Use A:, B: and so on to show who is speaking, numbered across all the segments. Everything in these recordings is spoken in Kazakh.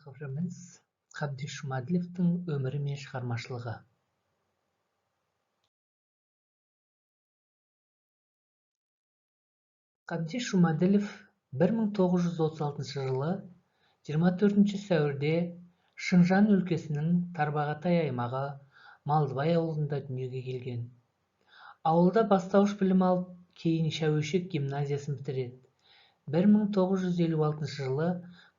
A: Тақырыбымыз Қабдеш Жұмаділовтің өмірі мен шығармашылығы. Қабдеш Жұмаділов 1936 жылы 24 сәуірде Шыңжаң өлкесінің Тарбағатай аймағы Малдыбай ауылында дүниеге келген. Ауылда бастауыш білім алып, кейін Шәуешек гимназиясын бітіреді. 1956 жылы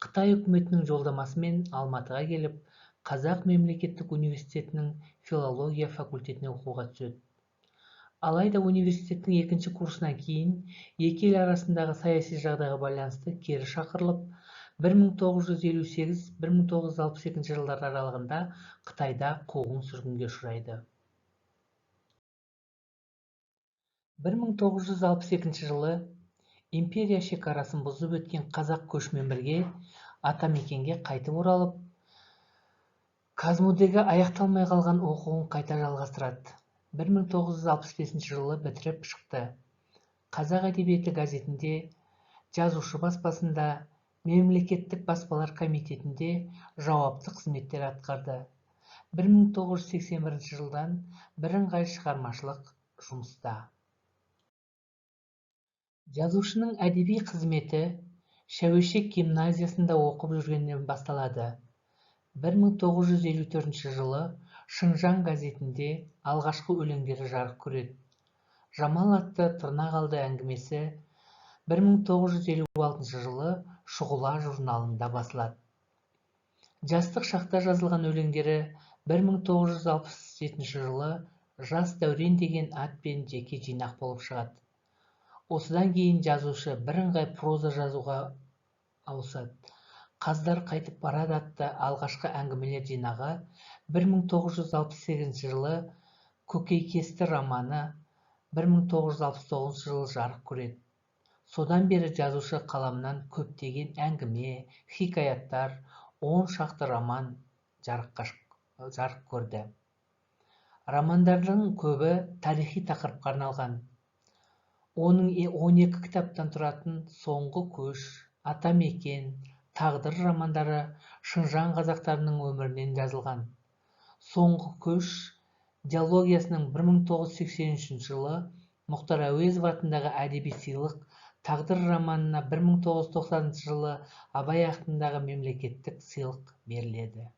A: Қытай үкіметінің жолдамасымен Алматыға келіп, Қазақ мемлекеттік университетінің филология факультетіне оқуға түседі. Алайда университеттің екінші курсынан кейін екі ел арасындағы саяси жағдайға байланысты кері шақырылып, 1958-1962 жылдар аралығында Қытайда қуғын-сүргінге ұшырайды. 1962 жылы империя шекарасын бұзып өткен қазақ көшімен бірге атамекенге қайтып оралып, КазМУдегі аяқталмай қалған оқуын қайта жалғастырады. 1965 жылы бітіріп шықты. Қазақ әдебиеті газетінде, Жазушы баспасында, Мемлекеттік баспалар комитетінде жауапты қызметтер атқарды. 1981 жылдан бірыңғай шығармашылық жұмыста. Жазушының әдеби қызметі Шәуешек гимназиясында оқып жүргеннен басталады. 1954 жылы Шыңжаң газетінде алғашқы өлеңдері жарық көреді. Жамал атты тырнақалды әңгімесі 1956 жылы Шұғыла журналында басылады. Жастық шақта жазылған өлеңдері 1967 жылы Жас дәурен деген атпен жеке жинақ болып шығады. Осыдан кейін жазушы бірыңғай проза жазуға ауысады. Қаздар қайтып барады атты алғашқы әңгімелер жинағы 1968 жылы, Көкейкесті романы 1969 жылы жарық көреді. Содан бері жазушы қаламынан көптеген әңгіме, хикаяттар, 10 шақты роман жарық көрді. Романдардың көбі тарихи тақырыпқа арналған. Оның 12 кітаптан тұратын Соңғы көш, Атамекен, Тағдыр романдары Шыңжаң қазақтарының өмірінен жазылған. Соңғы көш дилогиясының 1983 жылы Мұхтар Әуезов атындағы әдеби сыйлық, Тағдыр романына 1990 жылы Абай атындағы мемлекеттік сыйлық беріледі.